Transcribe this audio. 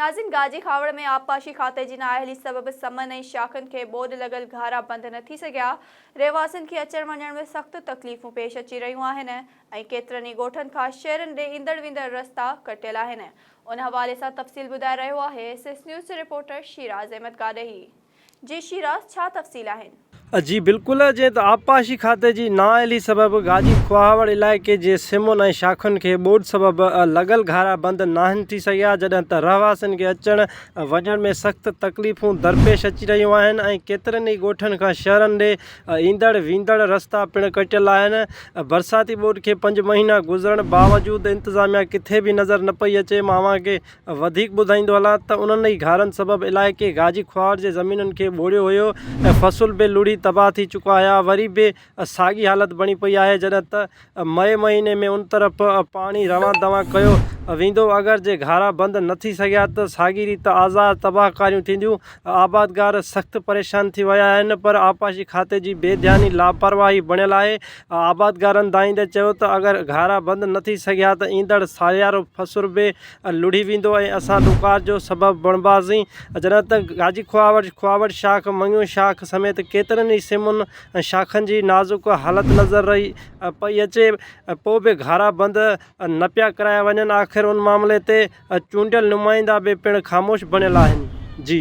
ناظرين گاجي کاوڙ ۾ آبپاشي کاتي جي نااهلي سبب سمن ۽ شاخن کي ٻوڏ لڳل گهارا بند نه ٿي سگهيا، رهواسين کي اچڻ وڃڻ ۾ سخت تڪليفون پيش اچي رهيون آهن ۽ ڪيترن ئي ڳوٺن کان شهرن ڏي ايندڙ ويندڙ رستا ڪٽيل آهن. ان حوالي سان تفصيل ٻڌائي رهيو آهي ايس ايس نيوز جو رپورٽر شيراز احمد گاڏهي. جي شيراز ڇا تفصيل آهن؟ جي بلڪل جئين ته آبپاشي کاتي جي نااهلي سبب گاجي کهاوڙ علائقي جي سمن ۽ شاخن کي ٻوڏ سبب لڳل گهارا بند ناهن ٿي سگهيا جڏهن ته رهواسين کي اچڻ وڃڻ ۾ سخت تڪليفون درپيش اچي رهيون آهن ۽ ڪيترن ئي ڳوٺن کان شهرن ڏي ايندڙ ويندڙ رستا پڻ ڪٽيل آهن برساتي ٻوڏ کي پنج مهينا گذرڻ باوجود انتظاميا ڪٿي به نظر نه پئي اچي مان اوهان کي وڌيڪ ٻڌائيندو هلان ته انهن ئي گهارن سبب علائقي گاجي کهاوڙ جي زمينن کي ٻوڙيو هيو ۽ فصل به لڙهي تباهه ٿي چڪا هيا وري به ساڳي حالت بڻي پئي آهي جڏهن ته مئي مهيني ۾ ان طرف پاڻي روان دوان ڪيو ويندو اگر جي گهارا بند نه ٿي سگهيا ته ساڳي ريت آزار تباهه ڪاريون ٿينديون آبادگار سخت پريشان ٿي ويا آهن پر آبپاشي کاتي جي بي ڌياني لاپرواهي بڻيل آهي، آبادگارن دانهيندي چيو ته اگر گهارا بند نه ٿي سگهيا ته ايندڙ ساليارو فصل به لڙهي ويندو ۽ اسان ڏڪار جو سبب بڻباسين، جڏهن ته گاجي کهاوڙ، کهاوڙ شاخ، مڱيو شاخ سميت ڪيترن ئي سمن ۽ شاخن جي نازڪ حالت نظر رهي پئي اچي پوء به گهارا بند نه پيا ڪرايا وڃن آخر ان معاملي تي چونڊيل نمائندا به پڻ خاموش بڻيل آهن. جي.